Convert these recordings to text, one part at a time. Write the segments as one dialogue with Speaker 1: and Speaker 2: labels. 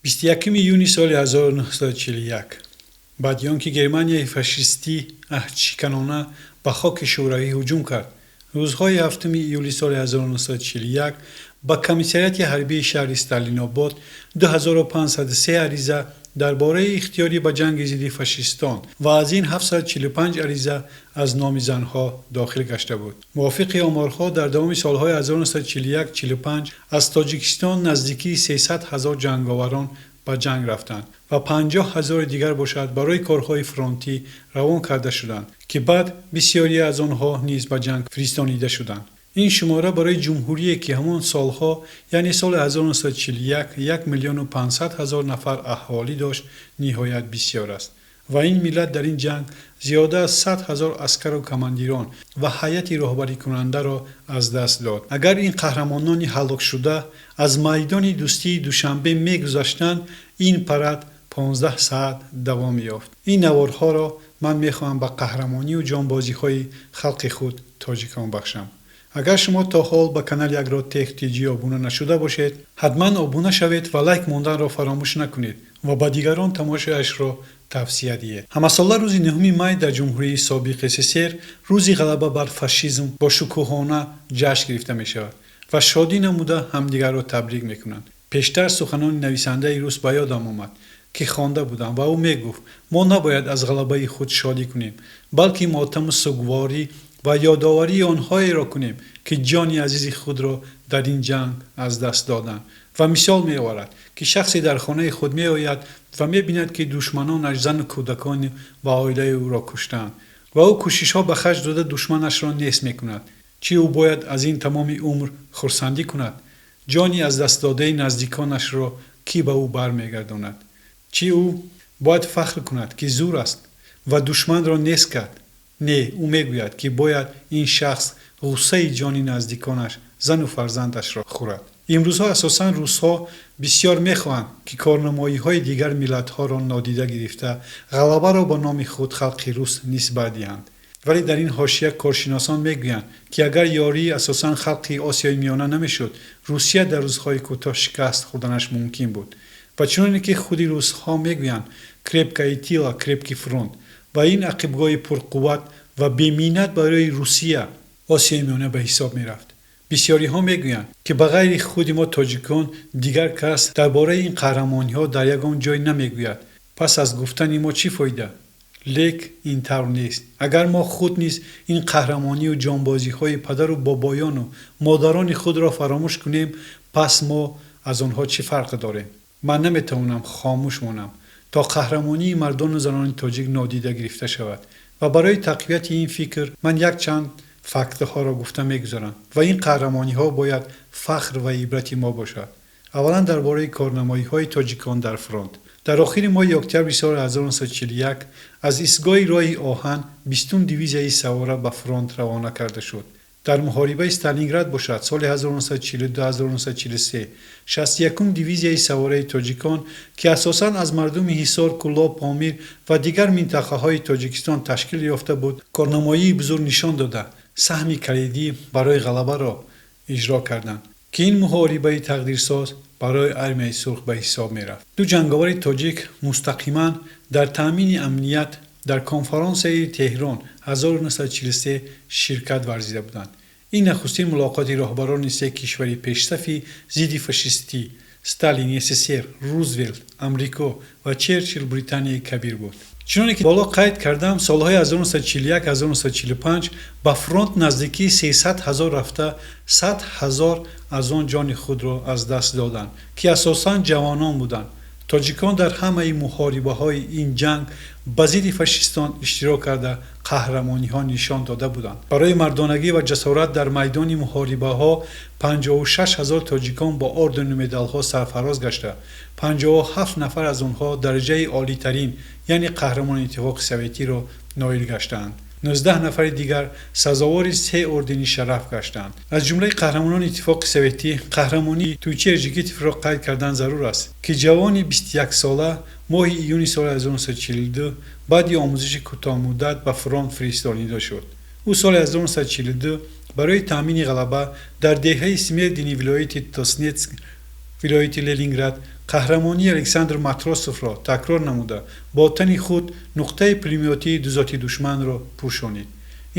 Speaker 1: 21 июни соли 1941, баъди он ки Германияи фашистӣ аҳдшиканона ба хоки Шӯравӣ ҳуҷум кард, рӯзҳои 7 июли соли 1941 ба комиссариати ҳарбии шаҳри Сталинобод 2503 ариза дар бораи ихтиёрӣ ба ҷанги зидди фашистон ва аз ин 745 ариза аз номи занҳо дохил гашта буд. Мувофиқи оморҳо, дар давоми солҳои 1941-45 аз Тоҷикистон наздикии 300 ҳазор ҷанговарон ба ҷанг рафтанд ва 50 ҳазори дигар бошад барои корҳои фронтӣ равон карда шуданд, ки баъд бисёре аз онҳо низ ба ҷанг фиристонида шуданд. Ин шумора барои ҷумҳурие, ки ҳамон солҳо, яъне соли 1941, 1 миллиону 500 ҳазор нафар аҳолӣ дошт, ниҳоят бисёр аст. Ва ин миллат дар ин ҷанг зиёда аз 100 ҳазор аскару командирон ва ҳайати роҳбарикунандаро аз даст дод. Агар ин қаҳрамонони ҳалокшуда аз майдони Дӯстии Душанбе мегузаштанд, ин парад 15 саат давом меёфт. Ин наворҳоро ман мехоҳам ба қаҳрамонию ҷонбозиҳои халқи худ, тоҷикон, бахшам. Агар шумо то ҳол ба канали Агротех Тҷи обуна нашуда бошед, ҳатман обуна шавед ва лайк монданро фаромӯш накунед ва ба дигарон тамошояшро тавсия диҳед. Ҳамасола рӯзи 9 май дар ҷумҳурии собиқ СССР рӯзи ғалаба бар фашизм бо шукӯҳона ҷашн гирифта мешавад ва шодӣ намуда ҳамдигарро табрик мекунанд. Пештар суханони нависандаи рус ба ёдам омад, ки хонда будам, ва ӯ мегуфт: «Мо набояд аз ғалабаи худ шодӣ кунем, балки мотаму сугворӣ ва ёдоварии онҳоеро кунем, ки ҷони азизи худро дар ин ҷанг аз даст доданд». Ва мисол меоварад, ки шахсе дар хонаи худ меояд ва мебинад, ки душманонаш зану кӯдакон ва оилаи ӯро куштаанд, ва ӯ кӯшишҳо ба харҷ дода душманашро нест мекунад. Чӣ ӯ бояд аз ин тамоми умр хурсандӣ кунад? Ҷони аз дастдодаи наздиконашро кӣ ба ӯ бармегардонад? Чӣ ӯ бояд фахр кунад, ки зур аст ва душманро нест кард? Не, ӯ мегӯяд, ки бояд ин шахс ғуссаи ҷони наздиконаш, зану фарзандашро хӯрад. Имрӯзҳо асосан русҳо бисёр мехоҳанд, ки корнамоиҳои дигар миллатҳоро нодида гирифта, ғалабаро ба номи худ, халқи рус, нисбат диҳанд. Вале дар ин ҳошия коршиносон мегӯянд, ки агар ёрии асосан халқи Осиёи Миёна намешуд, Русия дар рӯзҳои кӯтоҳ шикаст хӯрданаш мумкин буд. Ва чуноне ки худи русҳо мегӯянд: «Крепкий тыл, крепкий фронт». Ва ин ақибгоҳи пурқувват ва беминнат барои Русия Осиёи Миёна ба ҳисоб мерафт. Бисёриҳо мегӯянд, ки ба ғайри худи мо тоҷикон дигар кас дар бораи ин қаҳрамониҳо дар ягон ҷой намегӯяд, пас аз гуфтани мо чӣ фоида? Лек ин тавр нест. Агар мо худ низ ин қаҳрамонию ҷонбозиҳои падару бобоёну модарони худро фаромӯш кунем, пас мо аз онҳо чӣ фарқ дорем? Ман наметавонам хомӯш монам, то қаҳрамонии мардону занони тоҷик нодида гирифта шавад. Ва барои тақвияти ин фикр ман якчанд фактҳоро гуфта мегузарам ва ин қаҳрамониҳо бояд фахр ва ибрати мо бошад. Аввалан, дар бораи корнамоиҳои тоҷикон дар фронт. Дар охири моҳи октябри соли 1941 аз истгоҳи роҳи оҳан 20-ум дивизияи савора ба фронт равона карда шуд. Дар муҳорибаи Сталинград бошад, соли 1942-1943, 61-ум дивизияи савораи тоҷикон, ки асосан аз мардуми Ҳисор, Кӯлоб, Помир ва дигар минтақаҳои Тоҷикистон ташкил ёфта буд, корнамоии бузург нишон дода, саҳми калидӣ барои ғалабаро иҷро карданд, ки ин муҳорибаи тақдирсоз барои Армияи Сурх ба ҳисоб мерафт. Ду ҷанговари тоҷик мустақиман дар таъмини амният дар конфронсияи Теҳрон 1943 ширкат варзида буданд. Ин нахустин мулоқоти роҳбарони се кишвари пешсафи зидди фашистӣ: Сталин, СССР, Рузвелт, Амрико, ва Черчилл, Британияи Кабир, буд. Чуноне ки боло қайд кардам, солҳои 1941-1945 ба фронт наздикии 300 ҳазор рафта, 100 ҳазор аз он ҷони худро аз даст доданд, ки асосан ҷавонон буданд. Тоҷикон дар ҳамаи муҳорибаҳои ин ҷанг ба зидди фашистон иштирок карда, қаҳрамониҳо нишон дода буданд. Барои мардонагӣ ва ҷасорат дар майдони муҳорибаҳо 56 ҳазор тоҷикон бо ордену медалҳо сарфароз гашта, 57 нафар аз онҳо дараҷаи олитарин, яъне Қаҳрамони Иттифоқи Советиро ноил гаштаанд. 19 нафари дигар сазовори се ордени шараф гаштанд. Аз ҷумлаи қаҳрамонони Иттифоқи Советӣ қаҳрамонии Туйчиев Жигитовро қайд кардан зарур аст, ки ҷавони 21сола моҳи июни соли 1942 баъди омӯзиши кӯтоҳмуддат ба фронт фиристонида шуд. Ӯ соли 1942 барои таъмини ғалаба дар деҳаи Смердини вилояти Тоснецк, вилояти Ленинград, Қаҳрамонии Александр Матросовро такрор намуда, бо тани худ нуқтаи пулемётии дузоти душманро пӯшонид.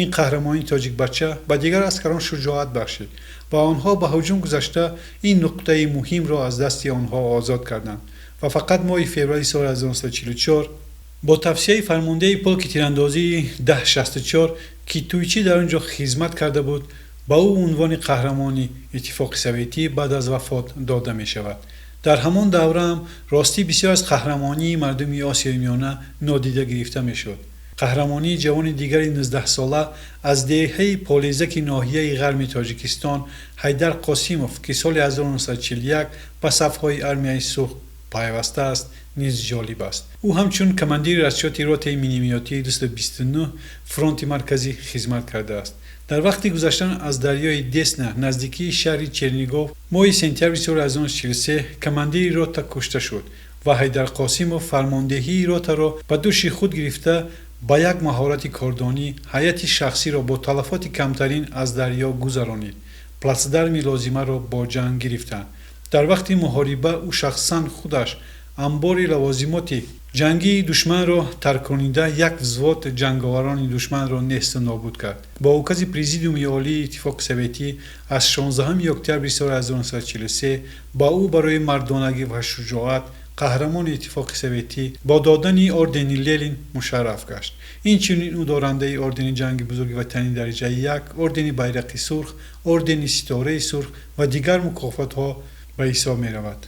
Speaker 1: Ин қаҳрамонии тоҷикбача ба дигар аскарон шуҷоат бахшид ва онҳо ба ҳуҷум гузашта, ин нуқтаи муҳимро аз дасти онҳо озод карданд. Ва фақат моҳи феврали соли 1944 бо тавсияи фармондеҳи полки тирандозии 1064, ки Тӯйчӣ дар он ҷо хизмат карда буд, ба ӯ унвони Қаҳрамони Иттифоқи Советӣ баъд аз вафот дода мешавад. Дар ҳамон давраам ростӣ бисёр аз қаҳрамонии мардуми Осиёи Миёна нодида гирифта мешуд. Қаҳрамонии ҷавони дигари 19-сола аз деҳаи Полезаки ноҳияи Ғарми Тоҷикистон, Ҳайдар Қосимов, ки соли 1941 ба сафҳои Армияи Сурх пайвастааст, низ ҷолиб аст. Ӯ ҳамчун командири расчёти ротаи миномётии 229 фронти марказӣ хизмат кардааст. Дар вақти гузаштан аз дарёи Десна, наздикии шаҳри Чернигов, моҳи сентябри соли 1943 командири рота кушта шуд ва Ҳайдар Қосимов фармондеҳии ротаро ба дӯши худ гирифта, ба як маҳорати кордонӣ ҳайати шахсиро бо талафоти камтарин аз дарё гузаронид, плацдарми лозимаро бо ҷанг гирифтанд. Дар вақти муҳориба ӯ шахсан худаш амбори лавозимоти ҷангии душманро тарконида, як взвод ҷанговарони душманро несту нобуд кард. Бо укази Президиуми Олии Иттифоқи Советӣ аз 16 октябри соли 1943 ба ӯ барои мардонагӣ ва шуҷоат Қаҳрамони Иттифоқи Советӣ бо додани ордени Ленин мушарраф гашт. Инчунин ӯ дорандаи ордени Ҷанги Бузурги Ватанӣ дараҷаи як, ордени Байрақи Сурх, ордени Ситораи Сурх ва дигар мукофотҳо ба ҳисоб меравад.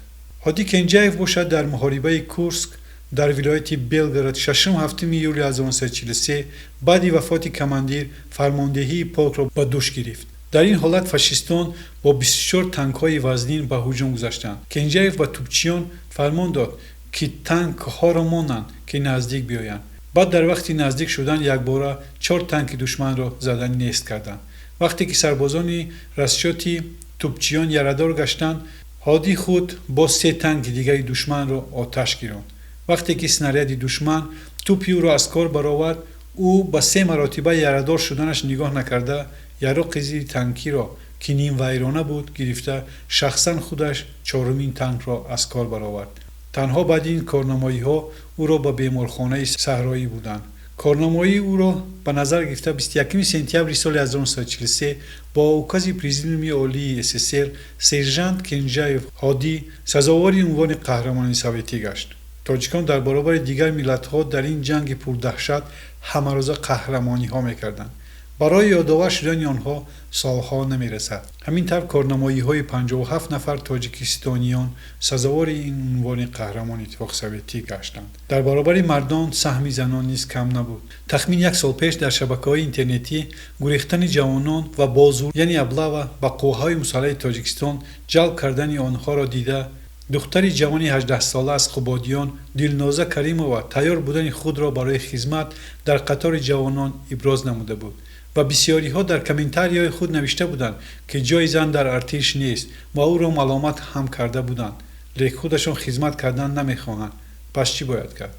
Speaker 1: Ҳодӣ Кенҷаев бошад, дар муҳорибаи Курск дар вилояти Белгород 6-7 июли 1943 баъди вафоти командир фармондеҳии полкро ба дӯш гирифт. Дар ин ҳолат фашистон бо 24 танкҳои вазнин ба ҳуҷум гузаштанд. Кенҷаев ба тӯпчиён фармон дод, ки танкҳоро монанд, ки наздик биёянд. Баъд дар вақти наздик шудан якбора чор танки душманро зада нест карданд. Вақте ки сарбозони расчёти тӯпчиён ярадор гаштанд, Ҳодӣ худ боз се танки дигари душманро оташ гиронд. Вақте ки снаряди душман тӯпи ӯро аз кор баровард, ӯ ба се маротиба ярадор шуданаш нигоҳ накарда, яроқи зидди танкиро, ки нимвайрона буд, гирифта, шахсан худаш чорумин танкро аз кор баровард. Танҳо баъди ин корнамоиҳо ӯро ба беморхонаи саҳроӣ бурданд. Корнамоии ӯро ба назар гирифта, 21 сентябри соли 1943 бо укази Президиуми Олии СССР сержант Кенҷаев Ҳодӣ сазовори унвони Қаҳрамони Советӣ гашт. Тоҷикон дар баробари дигар миллатҳо дар ин ҷанги пурдаҳшат ҳамарӯза қаҳрамониҳо мекарданд. Барои ёдовар шудани онҳо солҳо намерасад. Ҳамин тавр корнамоиҳои 57 нафар тоҷикистониён сазовори ин унвони Қаҳрамони Иттифоқи Советӣ гаштанд. Дар баробари мардон саҳми занон низ кам набуд. Тахмин як сол пеш дар шабакаҳои интернетӣ гурехтани ҷавонон ва бо зур, яъне облава, ба қувваҳои мусаллаҳи Тоҷикистон ҷалб кардани онҳоро дида, духтари ҷавони 18-сола аз Қубодиён Дилноза Каримова тайёр будани худро барои хизмат дар қатори ҷавонон иброз намуда буд ва бисёриҳо дар комментарияҳои худ навишта буданд, ки ҷои зан дар артиш нест ва ӯро маломат ҳам карда буданд, лек худашон хизмат кардан намехоҳанд. Пас чӣ бояд кард?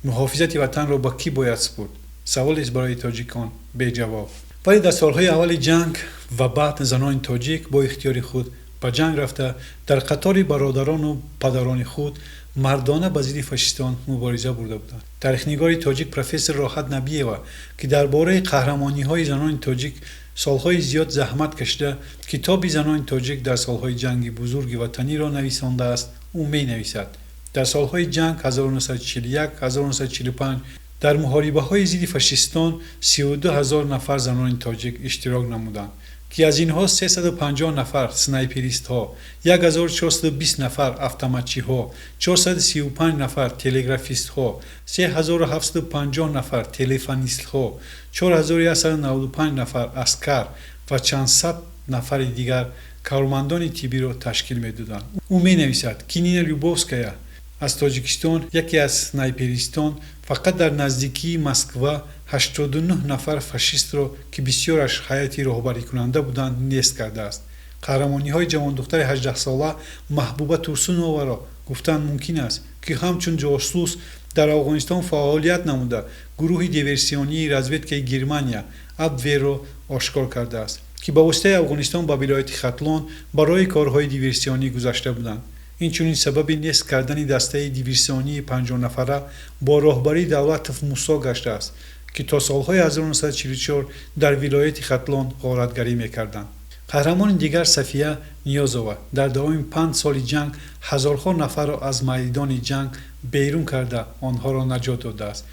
Speaker 1: Муҳофизати ватанро ба кӣ бояд супурд? Саволест барои тоҷикон беҷавоб. Вале дар солҳои аввали ҷанг ва баъд занони тоҷик бо ихтиёри худ ба ҷанг рафта, дар қатори бародарону падарони худ мардона ба зидди фашистон мубориза бурда буданд. Таърихнигори тоҷик, профессор Роҳат Набиева, ки дар бораи қаҳрамониҳои занони тоҷик солҳои зиёд заҳмат кашида, китоби «Занони тоҷик дар солҳои Ҷанги Бузурги Ватаниро нависондааст, ӯ менависад: дар солҳои ҷанг 1941-1945 дар муҳорибаҳои зидди фашистон 32 ҳазор нафар занони тоҷик иштирок намуданд, ки аз инҳо 350 нафар снайперистҳо, 1420 нафар автоматчиҳо, 435 нафар телеграфистҳо, 3750 нафар телефонистҳо, 4195 нафар аскар ва чанд сад нафари дигар кормандони тиббиро ташкил медоданд. Ӯ менависад, ки Нина Любовская аз Тоҷикистон, яке аз снайперистон, фақат дар наздикии Москва 89 нафар фашистро, ки бисёраш ҳайати роҳбарикунанда буданд, нест кардааст. Қаҳрамониҳои ҷавондухтари 18-сола Маҳбуба Турсуноваро гуфтан мумкин аст, ки ҳамчун ҷосус дар Афғонистон фаъолият намуда, гурӯҳи диверсионии разведкаи Германия Абверро ошкор кардааст, ки ба воситаи Афғонистон ба вилояти Хатлон барои корҳои диверсионӣ гузашта буданд. Инчунин сабаби нест кардани дастаи диверсионии 50 нафара бо роҳбарии Давлатов Мусо гаштааст, ки то солҳои 1944 дар вилояти Хатлон ғоратгарӣ мекарданд. Қаҳрамони дигар Сафия Ниёзова дар давоми 5 соли ҷанг ҳазорҳо нафарро аз майдони ҷанг берун карда, онҳоро наҷот додааст.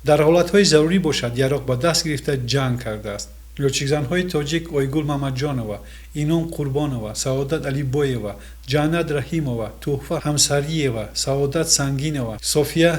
Speaker 1: Дар ҳолатҳои зарурӣ бошад, яроқ ба даст гирифта ҷанг кардааст. Лётчикзанҳои тоҷик Ойгул Мамаҷонова, Ином Қурбонова, Саодат Алибоева, Ҷаннат Раҳимова, Тӯҳфа Ҳамсариева, Саодат Сангинова, София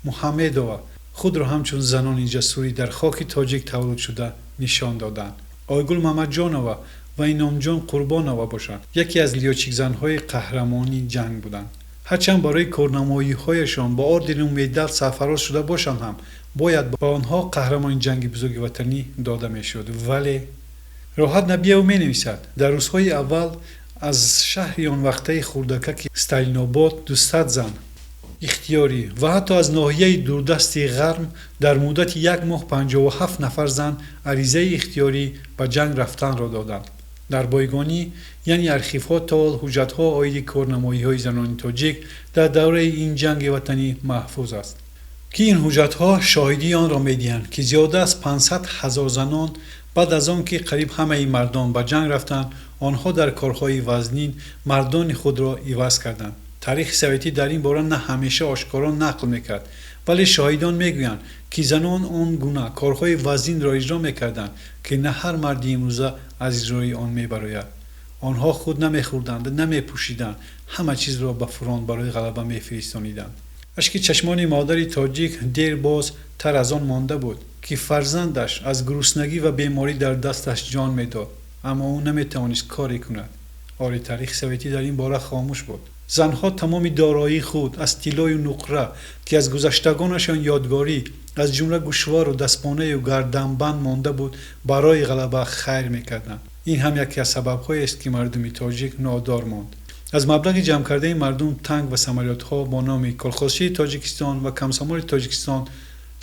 Speaker 1: Муҳаммедова худро ҳамчун занони ҷасурӣ дар хоки тоҷик таваллудшуда нишон доданд. Ойгул Мамаҷонова ва Иномҷон Қурбонова бошанд, яке аз лётчикзанҳои қаҳрамони ҷанг буданд. Ҳарчанд барои корнамоиҳояшон бо ордену медал сарфароз шуда бошанд ҳам, бояд ба онҳо қаҳрамони Ҷанги Бузурги Ватанӣ дода мешуд. Вале Роҳат Набиев менависад: дар рӯзҳои аввал аз шаҳри онвақтаи хурдакаки Сталинобод 200 зан ихтиёрӣ ва ҳатто аз ноҳияи дурдасти Ғарм дар муддати як моҳ 57 нафар зан аризаи ихтиёрӣ ба ҷанг рафтанро доданд. Дар бойгонӣ, яъне архивҳо, то ҳол ҳуҷҷатҳо оиди корнамоиҳои занони тоҷик дар давраи ин ҷанги ватанӣ маҳфуз аст, ки ин ҳуҷҷатҳо шоҳидии онро медиҳанд, ки зиёда аз 500 ҳазор занон баъд аз он ки қариб ҳамаи мардон ба ҷанг рафтанд, онҳо дар корҳои вазнин мардони худро иваз карданд. Таърихи советӣ дар ин бора на ҳамеша ошкоро нақл мекард, вале шоҳидон мегӯянд, ки занон он гуна корҳои вазнинро иҷро мекарданд, ки на ҳар марди имрӯза аз иҷрои он мебарояд. Онҳо худ намехӯрданд, намепӯшиданд, ҳама чизро ба фронт барои ғалаба мефиристониданд. Ашки чашмони модари тоҷик дер боз тар аз он монда буд, ки фарзандаш аз гуруснагӣ ва беморӣ дар дасташ ҷон медод, аммо ӯ наметавонист коре кунад. Оре, таърихи советӣ дар ин бора хомӯш буд. Занҳо тамоми дороии худ аз тиллою нуқра, ки аз гузаштагонашон ёдгорӣ, аз ҷумла гӯшвору дастпонаю гарданбанд монда буд, барои ғалаба хайр мекарданд. Ин ҳам яке аз сабабҳоест, ки мардуми тоҷик нодор монд. Аз маблағи ҷамъкардаи мардум танк ва самолётҳо бо номи Колхозчии Тоҷикистон ва Комсомоли Тоҷикистон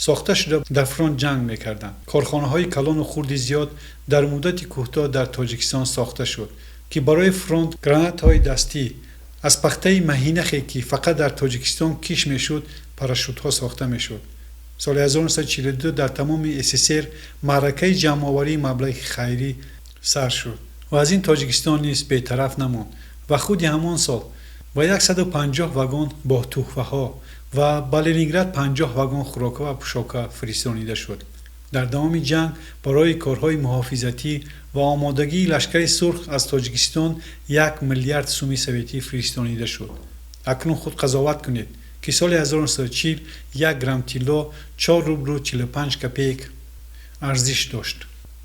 Speaker 1: сохта шуда, дар фронт ҷанг мекарданд. Корхонаҳои калону хурди зиёд дар муддати кӯтоҳ дар Тоҷикистон сохта шуд, ки барои фронт гранатаҳои дастӣ, аз пахтаи маҳинахе, ки фақат дар Тоҷикистон киш мешуд, парашютҳо сохта мешуд. Соли 1942 дар тамоми СССР маъракаи ҷамъоварии маблағи хайрӣ сар шуд ва аз ин Тоҷикистон низ бетараф намонд ва худи ҳамон сол ба 150 вагон бо тӯҳфаҳо ва ба Ленинград 50 вагон хӯрока ва пӯшока фиристонида шуд. Дар давоми ҷанг барои корҳои муҳофизатӣ ва омодагии Лашкари Сурх аз Тоҷикистон 1 миллиард суми советӣ фиристонида шуд. Акнун худ қазоват кунед, ки соли 1940 1 грамм тилло 4 рублу 45 копеек арзиш дошт.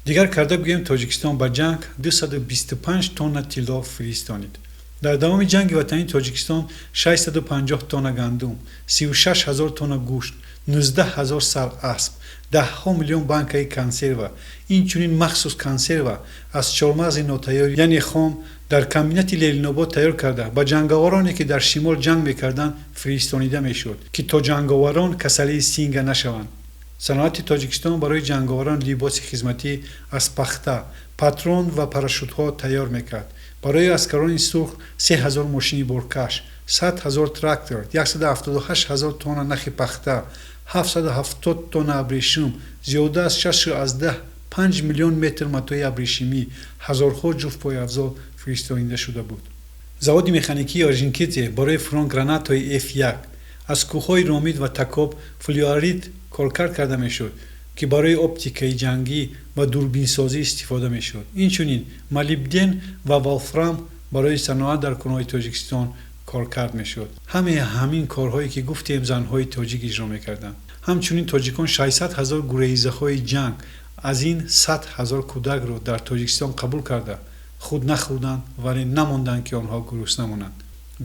Speaker 1: Дигар карда гӯем, Тоҷикистон ба ҷанг 225 тонна тилло фиристонид. Дар давоми Ҷанги Ватании Тоҷикистон 650 тонна гандум, 36 ҳазор тонна гӯшт, 19 ҳазор сар асп, даҳҳо миллион банкаи консерва, инчунин махсус консерва аз чормағзи нотайёр, яъне хом, дар комбинати Ленинобод тайёр карда, ба ҷанговароне, ки дар шимол ҷанг мекарданд, фиристонида мешуд, ки то ҷанговарон касалии синга нашаванд. Саноати Тоҷикистон барои ҷанговарон либоси хизматӣ аз пахта, патрон ва парашютҳо тайёр мекард. Барои аскарони сурх 3000 мошини боркаш, 100 000 трактор, 178 ҳазор тонна нахи пахта, 770 тонна абрешим, зиёда аз 6,5 миллион метр матои абрешимӣ, ҳазорҳо ҷуфт пойафзол фиристонида шуда буд. Заводи механикии Орджоникидзе барои фронт гранатаҳои F1, аз кӯҳҳои Ромит ва Такоб флюорит коркард карда мешуд, ки барои оптикаи ҷангӣ ва дурбинсозӣ истифода мешуд. Инчунин молибден ва волфрам барои саноат дар конҳои Тоҷикистон коркард мешуд. Ҳамаи ҳамин корҳое, ки гуфтем, занҳои тоҷик иҷро мекарданд. Ҳамчунин тоҷикон 600 ҳазор гурезаҳои ҷанг, аз ин 100 ҳазор кӯдакро дар Тоҷикистон қабул карда, худ нахӯрданд, вале намонданд, ки онҳо гурусна монанд.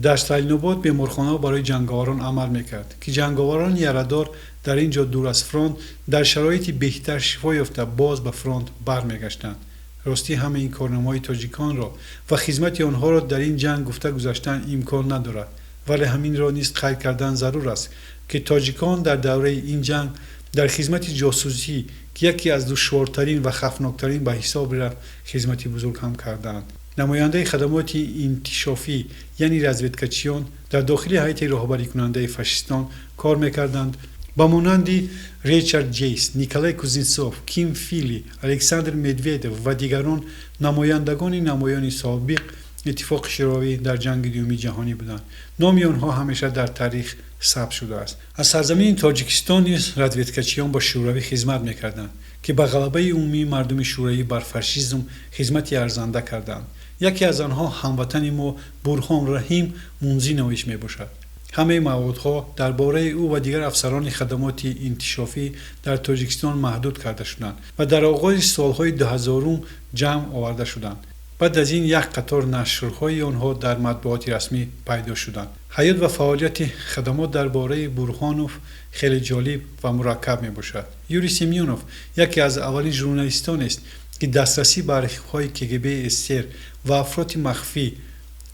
Speaker 1: Дар Сталинобод беморхонаҳо барои ҷанговарон амал мекард, ки ҷанговарони ярадор дар ин ҷо дур аз фронт дар шароити беҳтар шифо ёфта, боз ба фронт бармегаштанд. Ростӣ, ҳамаи ин корномаҳои тоҷиконро ва хизмати онҳоро дар ин ҷанг гуфта гузаштан имкон надорад, вале ҳаминро низ қайд кардан зарур аст, ки тоҷикон дар давраи ин ҷанг дар хизмати ҷосусӣ, ки яке аз душвортарин ва хавфноктарин ба ҳисоб рафт, хизмати бузург ҳам кардаанд. Намояндаи хадамоти инкишофӣ, яъне разведкачиён, дар дохили ҳайати роҳбарикунандаи фашистон кор мекарданд, ба монанди Ричард Ҷейс, Николай Кузнецов, Ким Фили, Александр Медведев ва дигарон, намояндагони намоёни собиқ Иттифоқи Шӯравӣ дар ҷанги Дуюми ҷаҳонӣ буданд. Номи онҳо ҳамеша дар таърих сабт шудааст. Аз сарзамини Тоҷикистон низ разведкачиён ба Шӯравӣ хизмат мекарданд, ки ба ғалабаи умумии мардуми шӯравӣ бар фашизм хизмати арзанда карданд. Яке аз онҳо ҳамватани мо Бурҳон Раҳим Мунзинович мебошад. Ҳамаи маводҳо дар бораи ӯ ва дигар афсарони хадамоти инкишофӣ дар Тоҷикистон маҳдуд карда шуданд ва дар оғози солҳои 2000-ум ҷамъ оварда шуданд. Баъд аз ин як қатор нашрҳои онҳо дар матбуоти расмӣ пайдо шуданд. Ҳаёт ва фаъолияти хадамот дар бораи Бурҳонов хеле ҷолиб ва мураккаб мебошад. Юрий Семёнов яке аз аввалин журналистонест, ки дастрасӣ ба архивҳои КГБ СССР ва афроди махфӣ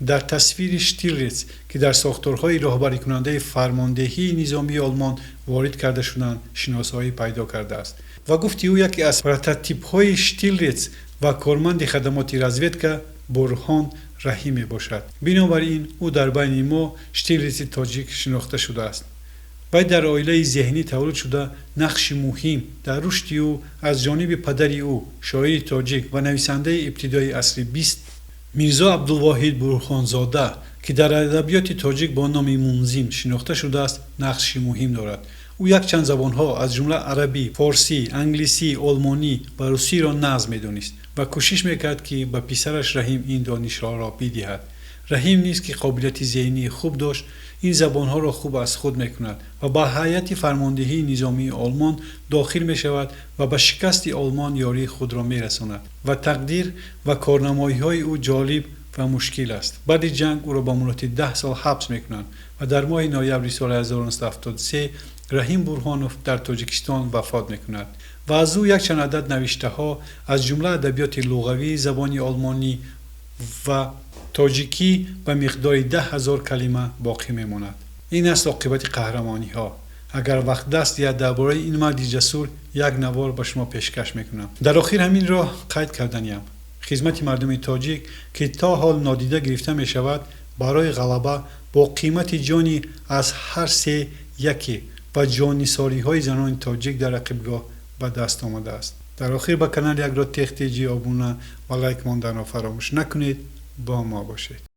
Speaker 1: дар тасвири Штирлиц, ки дар сохторҳои роҳбарикунандаи фармондеҳии низомии Олмон ворид карда шуданд, шиносоӣ пайдо кардааст. Ва гуфти ӯ, яке аз прототипҳои Штирлиц ва корманди хадамоти разведка Бурҳон Раҳим мебошад. Бинобар ин ӯ дар байни мо Штирлици тоҷик шинохта шудааст. Вай дар оилаи зеҳнӣ таваллуд шуда, нақши муҳим дар рушди ӯ аз ҷониби падари ӯ, шоири тоҷик ва нависандаи ибтидои асри 20 Мирзо Абдулвоҳид Бурҳонзода, ки дар адабиёти тоҷик бо номи Мунзим шинохта шудааст, нақши муҳим дорад. Ӯ якчанд забонҳо, аз ҷумла арабӣ, форсӣ, англисӣ, олмонӣ ва русиро нағз медонист ва кӯшиш мекард, ки ба писараш Раҳим ин донишҳоро бидиҳад. Раҳим низ, ки қобилияти зеҳнии хуб дошт, ин забонҳоро хуб аз худ мекунад ва ба ҳайати фармондеҳии низомии Олмон дохил мешавад ва ба шикасти Олмон ёрии худро мерасонад. Ва тақдир ва корнамоиҳои ӯ ҷолиб ва мушкил аст. Баъди ҷанг ӯро ба муҳлати 10 сол ҳабс мекунанд ва дар моҳи ноябри соли 1973 Раҳим Бурҳонов дар Тоҷикистон вафот мекунад ва аз ӯ якчанд адад навиштаҳо, аз ҷумла адабиёти луғавии забони олмонӣ ва тоҷикӣ ба миқдори 10 000 калима боқӣ мемонад. Ин аст оқибати қаҳрамониҳо. Агар вақт даст диҳад, дар бораи ин марди ҷасур як навор ба шумо пешкаш мекунам. Дар охир ҳаминро қайд карданиям: хизмати мардуми тоҷик, ки то ҳол нодида гирифта мешавад, барои ғалаба бо қимати ҷони аз ҳар се яке ва ҷоннисориҳои занони тоҷик дар рақибгоҳ ба даст омадааст. Дар охир ба канали Агротех ТЖ обуна ва лайк монданро фаромӯш накунед. Бо мо бошед.